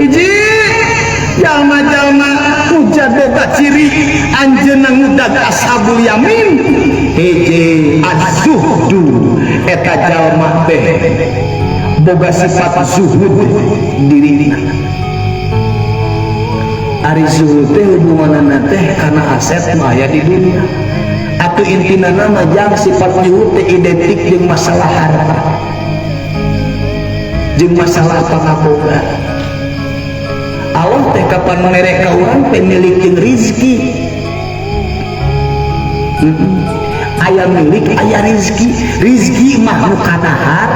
Hiji jalma-jalma ujar boga ciri anjeunna ngudag ashabul yamin. Hiji, az-zuhdu, eta jalma teh boga sifat zuhud dirina. Ari zuhud teh hubunganna teh kana aset nu aya di dunia. Atuh intina mah jang sifat zuhud teh identik jeung masalah harta, jeung masalah pangaboga. Allah teh kapan mere ka urang teh milik jeung rizki. Aya milik, aya rizki. Rizki mah nu kadahar,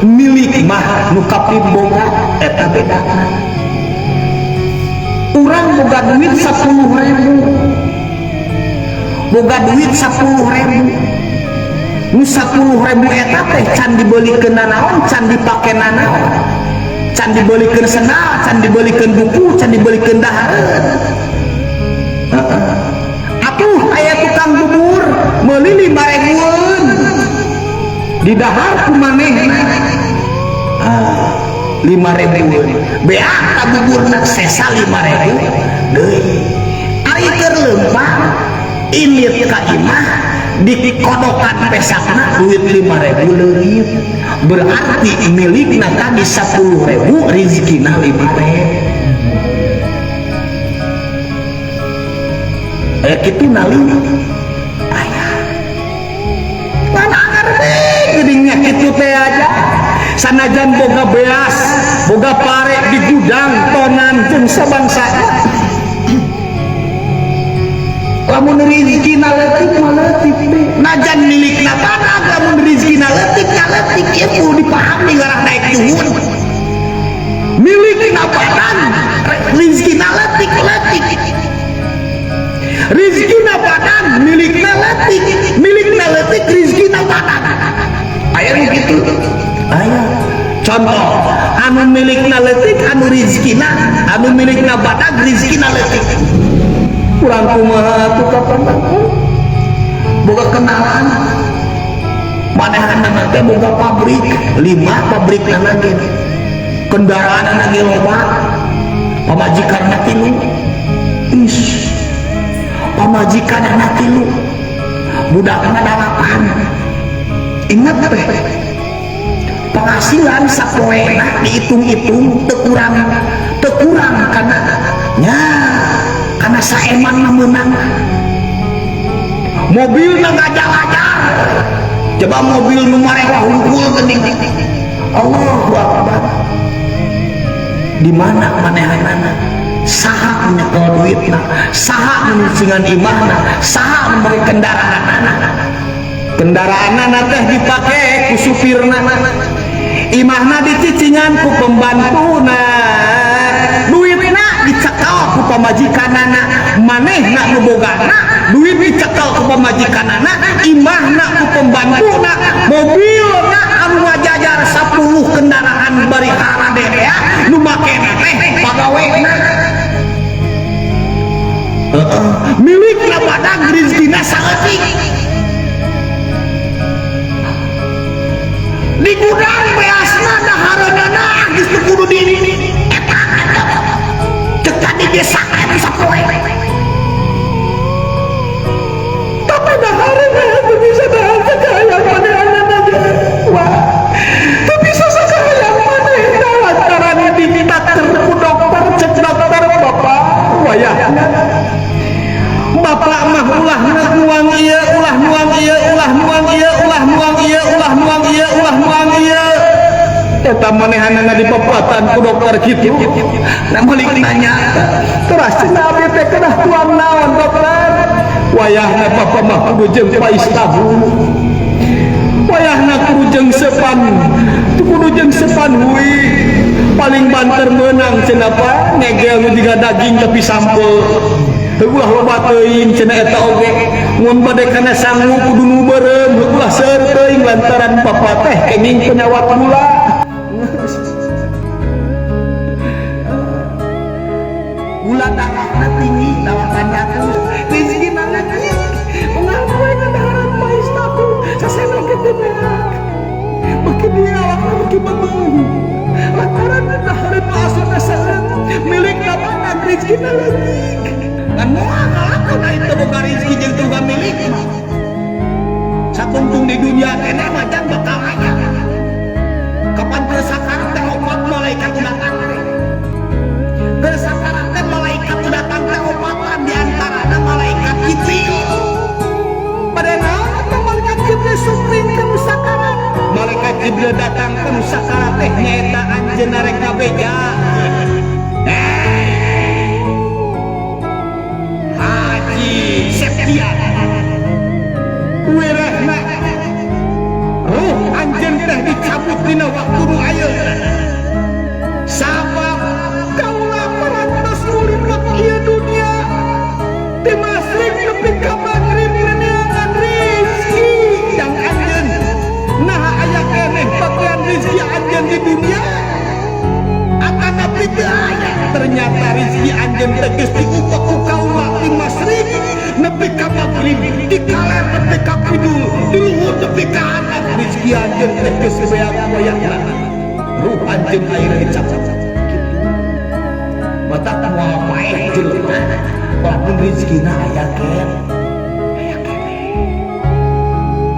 milik mah nu kapiboga, eta bedana. Urang boga duit 10.000, boga duit 10.000, nu 10.000 eta teh can dibelikeun nanaon, can dipake nanaon, can dibelikeun sendal, can dibelikeun buku, can dibelikeun dahareun. Atuh aya tukang bubur meuli 5.000-eun, didahar ku manehna. Ah, 5.000-eun beak ta buburna, sesa 5.000 deui. Ari keur leumpang indit ka imah, dikodokan pesakna, duit 5.000 leuit. Berarti milikna tadi 10.000, rizkina 5.000. Aya kitu nali aya ngan ngarti geuning kitu teh aja. Sanajan boga beas, boga pare di gudang tonan jeung sabangsa, lamun rizkina leutik mah leutik teh. Najan milikna badag, lamun rizkina leutik nya leutik. Ieu kudu dipahami ngarah naik juhud. Milikna badag, rizkina leutik leutik. Rizkina badag, milikna leutik. Milikna leutik, rizkina badag. Aya nu kitu aya. Contoh anu milikna leutik, anu rizkina, anu milikna badag, rizkina leutik. Kurang kumaha atuh kapan boga kenalan manehanna teh boga pabrik, 5 pabrikna ge, kendaraanna ge loba, pamajikanna 3. Is, pamajikanna 3, budakna 8. Ingat teh, penghasilan sapoena dihitung-hitung teu kurang, teu kurang kana nya karena saeman mah meunang. Mobilna ngajar-ajar, coba mobil nu marewah hungkul geuning. Allahu Akbar. Di mana manehanana? Saha nyekel duitna, saha nu nyicingan imahna, saha nu mere kendaraanana? Kendaraanana teh dipake ku supirna, imahna dicicingan ku pembantuna, duitna dicekel ku pamajikanana. Manehna nu bogana duit dicekel ku pamajikanana, imahna ku pembantuna, mobilna anu ngajajar 10 kendaraan bari harade ya, nu makena teh pagawena. Milikna badag, rizkina saeutik. Di gudang beasna dahareunana geus teu kudu di eta eta cek tadi ge saen sapoe, tapi dahareunna teu bisa dahar sakahayang manehanana ge. Wah, teu bisa sakahayang manehna lantaran ditaker ku dokter. Cek dokter, "Bapak, wayahna bapak mah ulah nuang ieu, ulah nuang ieu, ulah nuang ieu, ulah nuang ieu, ulah nuang ieu, ulah nuang ieu." Eta manehanana dipepatan ku dokter kitu. Nah, balik nanya teras, "Cenah abdi teh kedah tuang naon, dokter?" "Wayahna bapak mah kudu jeung pais tahu, wayahna kudu jeung sepan, kudu jeung sepan hui. Paling banter meunang cenah pa ngegel nu jiga daging tapi sampeu. Heuh, ulah loba teuing cenah. Eta oge mun bade kana sangu kudu nu beureum. Heuh, ulah seueur teuing lantaran bapak teh kenging penyawat gula." Gula darahna tinggi 800, rezekina leutik. Unggal poe ngadaharan pais tahu sasendok ge teu beak, beuki dieu awakna beuki beungeut lantaran dahareun nu asupna saeutik. Rezekina leutik. Ngan moal ngalakon ari teu boga rezeki jeung teu boga milik mah. Satungtung di dunia keneh mah jang bakal aya. Kapan keur sakarat teh opat malaikat datang teh. Keur sakarat teh malaikat datang teh opatan, di antarana malaikat Jibril. Pada naon eta malaikat Jibril sumping ka nu sakarat? Malaikat Jibril datang ka nu sakarat teh nyaeta anjeunna rek ngabeja. Eh, Haji Septian, wirehna ruh anjeun teh dicabut dina waktu nu ayeuna, sabab kaula parantos ngulipek ieu dunia di masyrik nepi ka magrib neangan rizki jang anjeun. Nah, aya keneh bagian rizki anjeun di dunia atanapi teu aya? Ternyata rizki anjeun teh geus diupek ku kaula di masyrik nepi ka magrib, di kaler nepi ka kidul, di luhur nepi ka handap. Rizki anjeun teh geus beak-beakna. Ruh anjeun akhirnya dicabut kitu. Matak moal paeh jelema walaupun rizkina aya keneh, aya keneh.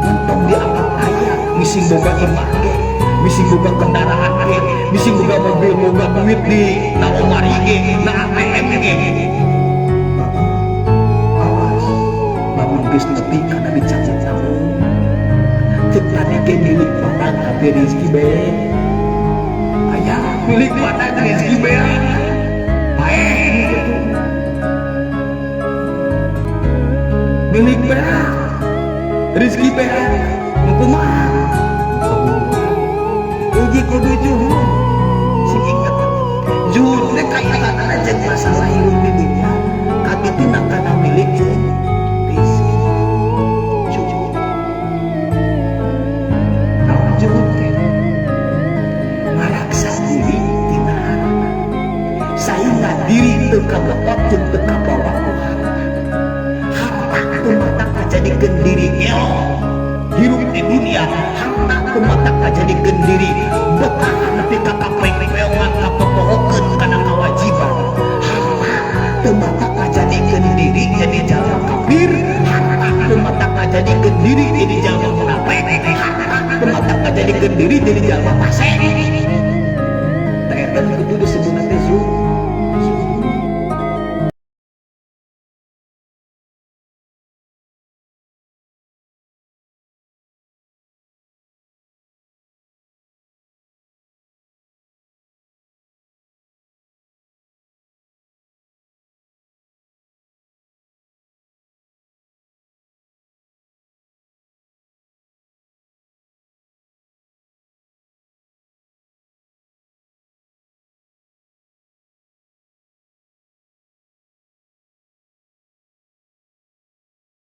Entong dianggap aya, mising boga imah ge, mising boga kendaraan ge, mising boga mobil, boga duit di na lemari ge, na ATM ge. Awas lamun geus nepi kana dicabut namun cek tadi ge milik badan tapi rezeki be aya, milik badan rezeki be paeh gitu, milik be rezeki be nu kumaha? Uji kudu zuhud. Sing inget, zuhud teh kaitanna jeung masalah hirup di dunia, katituna kana milik jeung rezeki. Zuhud naon? Zuhud teh ngaraksa diri tina harta sehingga diri teu kabetot jeung teu kabawa ku harta. Harta teu matak ngajadikeun diri gelo hirup di dunia. Harta teu matak ngajadikeun diri betah nepi ka kapeng-peongan, kapopohokeun kana kewajiban. Harta teu matak ngajadikeun diri jadi jalma kafir. Harta teu matak ngajadikeun diri jadi jalma munafik. Harta teu matak ngajadikeun diri jadi jalma fasik.